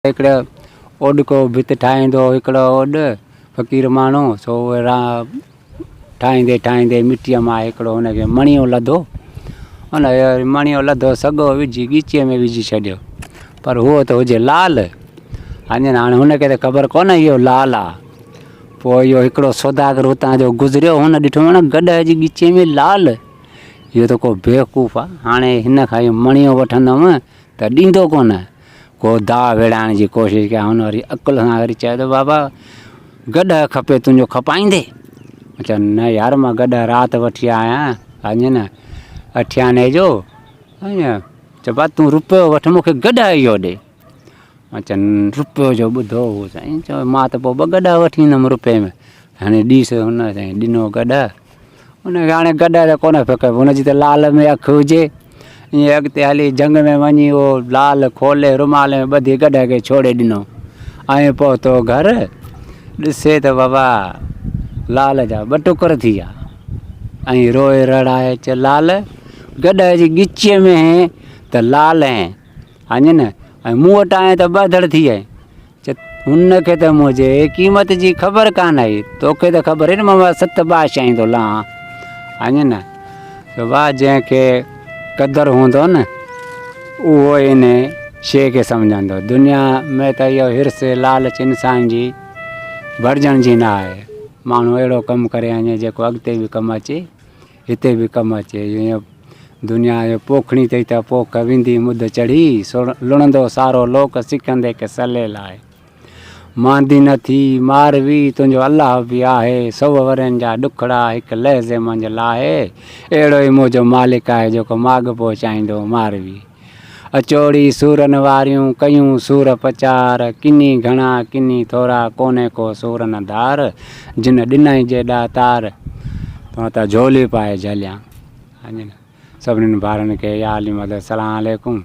هڪڙي اوڏڪو ڀت ٺاهيندو هو هڪڙو اوڏ فقير ماڻهو سو ٺاهيندي ٺاهيندي مٽيء مان هڪڙو هن کي مڻيو لڌو ان مڻيو لڌو سڳو وجهي ڳچيء ۾ وجهي ڇڏيو پر هو ته هجي لال هاڻي هن کي ته خبر ڪونه اهو لال آهي پوء اهو هڪڙو سوداگر هتان جو گذريو هن ڏٺو گڏهه جي ڳچيء ۾ لال اهو ته ڪو بيوقوف آهي هاڻي هن کان اهو مڻيو وٺندم ته ڏيندو ڪونه ڪو داء ويڙهائڻ جي ڪوشش ڪيا. هن وري عقل سان وري چيو ته بابا گڏهه کپي تنهنجو کپائيندي؟ چيو نه يار مان گڏهه رات وٺي آيا آهيان نه اٺياني جو چيو بابا تون روپيو وٺ مون کي گڏهه اهو ڏي. چيو روپيو جو ٻڌو هو سائين چيو مان ته پوء ٻه گڏهه وٺي ايندم روپئي ۾ هاڻي ڏيس هن سائين ڏنو گڏهه ان کي هاڻي گڏهه ته ڪونه فڪر هن جي ته لال ۾ اک هجي. ائين اڳتي هلي جهنگ ۾ وڃي اهو لال کولي رومال ۾ ٻڌي گڏهه کي ڇوڙي ڏنو ۽ پهتو گهر. ڏسي ته بابا لال جا ٻه ٽڪر ٿي ويا ۽ روئي رڙائي چي لال گڏهه جي ڳچيء ۾ هين ته لال هين هڃ نه ۽ مون وٽ آئين ته ٻه ڌڙ ٿي آئين. چي هن کي ته منهنجي قيمت جي خبر ڪانه آهي، توکي ته خبر آهي نه مان ست بادشاهين ٿو لهان. هڃ نه ته واهه جنهن کي قدر هوندو نه اهو ئي ان شيء کي سمجهندو. دنيا ۾ ته اهو حرص لالچ انسان جي ڀرجڻ جي نه آهي. ماڻهو اهڙو ڪم ڪري وڃي جيڪو اڳتي به ڪم اچي. هتي به ڪم اچي. جيئن دنيا جو پوکڻي اٿئي ته پوک ويندي مد چڙهي، لڻندو سارو لوڪ سکندي ڪي سلي لاء. ماندي نه ٿي ماروي تنهنجو الله به آهي، سو ورهين جا ڏکڙا هڪ لحظي منجهه لاهي، اهڙو ئي منهنجو مالڪ آهي جيڪو ماڳ پهچائيندو ماروي. اچوڙي سورن واريون، ڪيون سور پچار، ڪني گهڻا ڪني ٿورا، ڪونهي ڪو سور نه ڌار، جن ڏنائين جيڏا تار، تون ته جهولي پائي جهليان. سڀنين ڀائرن کي يا علي مدد. سلام عليڪم.